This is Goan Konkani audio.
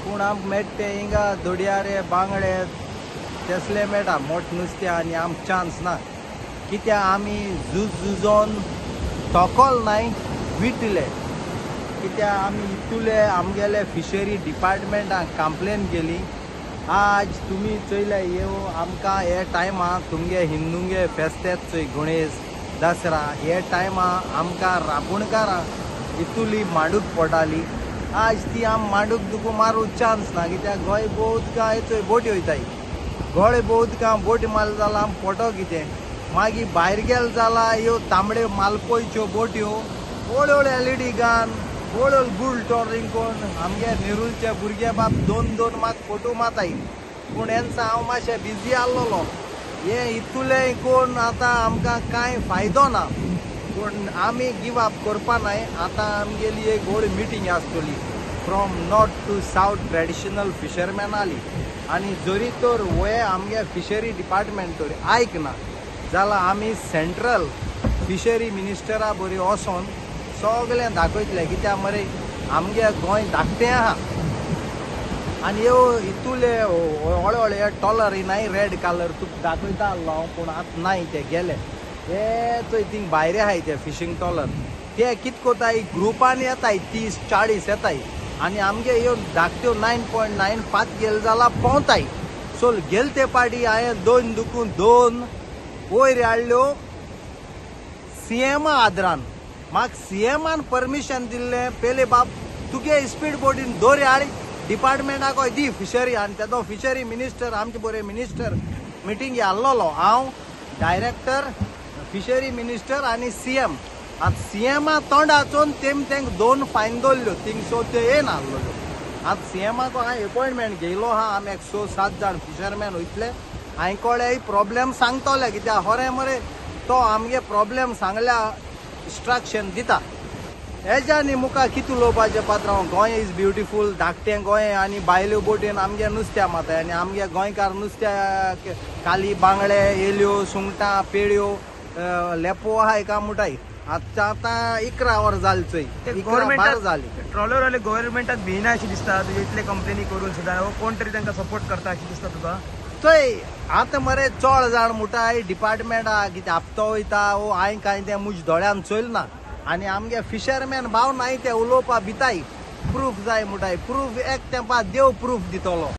पूण आमकां मेळटा ते हिंगा दोडयारे बांगडे तसले मेळटा मोठ नुस्तें आनी आमकां चान्स ना कित्याक आमी झूज झुजोन तोकोल नाय विटले कित्याक आमी इतुले आमगेले फिशरी डिपार्टमेंटाक कंप्लेन केली. आज तुमी चोयले येव आमकां हे टायमा तुमगे हिंदूंगे फेस्तेत चोय गणेश दसरा हे टायमा आमकां रांपणकारां इतुली मांडूक पडटाली. आज ती आम मांडूक तुका मारूंक चान्स ना कित्याक गोंय भोंवत चोय बोटी वयताय गोंय भोंवत बोटी मारली जाल्यार आम फोटो कितें मागीर भायर गेले जाल्यार ह्यो तांबड्यो मालपोयच्यो बोट्यो व्हड व्हड एलईडी गान व्हड व्हड गुल टॉरिंग कोण आमगे नेरुलचे भुरगे बाब दोन दोन मात फोटो माताय. पूण हेन्सा हांव मातशें बिजी आसलेलो हे इतुलें कोण आतां आमकां कांय फायदो ना. पूण आमी गिव अप करपा नाय. आतां आमगेली एक व्हड मिटींग आसतली from north to south traditional fisherman आली आनी जरी तर वे आमगे फिशरी डिपार्टमेंट तर आयकना जाल्यार आमी सेंट्रल फिशरी मिनिस्टरा बरी वचोन सगळें दाखयतलें कित्याक मरे आमगे गोंय धाकटें आहा आनी ह्यो इतुले व्हडले व्हडले टॉलर नाय रेड कलर तुका दाखयता आसलो हांव पूण आतां नाय ते गेले हे चोय थिंग भायर आहाय ते फिशींग ट्रॉलर ते कित कोताय ग्रुपान येताय 30-40 येताय आनी आमगे ह्यो धाकट्यो 9.95 गेले जाल्यार पोंवताय. सो गेले ते पाटी हांवें 2 दुकून 2 वयर हाडल्यो सीएमा आदरान. म्हाका सीएमान परमिशन दिल्लें पेले बाब तुगे स्पीड बोटीन दोरी हाड डिपार्टमेंटाक दी फिशरी आनी तेदो फिशरी मिनिस्टर आमचे बरे मिनिस्टर मिटींग आसलेलो हांव डायरेक्टर फिशरी मिनिस्टर आनी सीएम. आतां सीएमा तोंडाचोन तेम तेंका 2 फायन दवरल्यो थिंग सो त्यो येयना आसलेल्यो. आतां सीएमाक हांवें एपॉयंटमेंट घेयलो आहा. आमी एक 6-7 जाण फिशरमॅन वयतले हांवें कोळे प्रॉब्लेम सांगतले कित्याक खरें मरे तो आमगे प्रॉब्लेम सांगल्या इन्स्ट्रक्शन दिता. हेज्यानी मुखार कितें उलोवपाचें पात्रांव गोंय is beautiful धाकटें गोंय आनी भायल्यो बोटीन आमगे नुस्त्या माताय आनी आमगे गोंयकार नुस्त्या काली बांगडे एल्यो सुंगटां पेड्यो लेपो आहाय काय म्हणटाय. आतां आतां 11 वरां जालीं चोय 11-12 जालीं. ट्रॉलरवाले गव्हर्मेंटाक भिना अशें दिसता तुजे इतले कंप्लेनी करून सुद्दां कोण तरी तांकां सपोर्ट करता अशें दिसता तुका? चोय आतां मरे चड जाण म्हणटाय डिपार्टमेंटा कितें हप्तो वयता वो हांवें कांय तें म्हज्या दोळ्यान चोयलें ना आनी आमगे फिशरमॅन भाव नाय ते उलोवपा भिताय प्रूफ जाय म्हणटाय. प्रूफ एक तेंपा देव प्रूफ दितलो.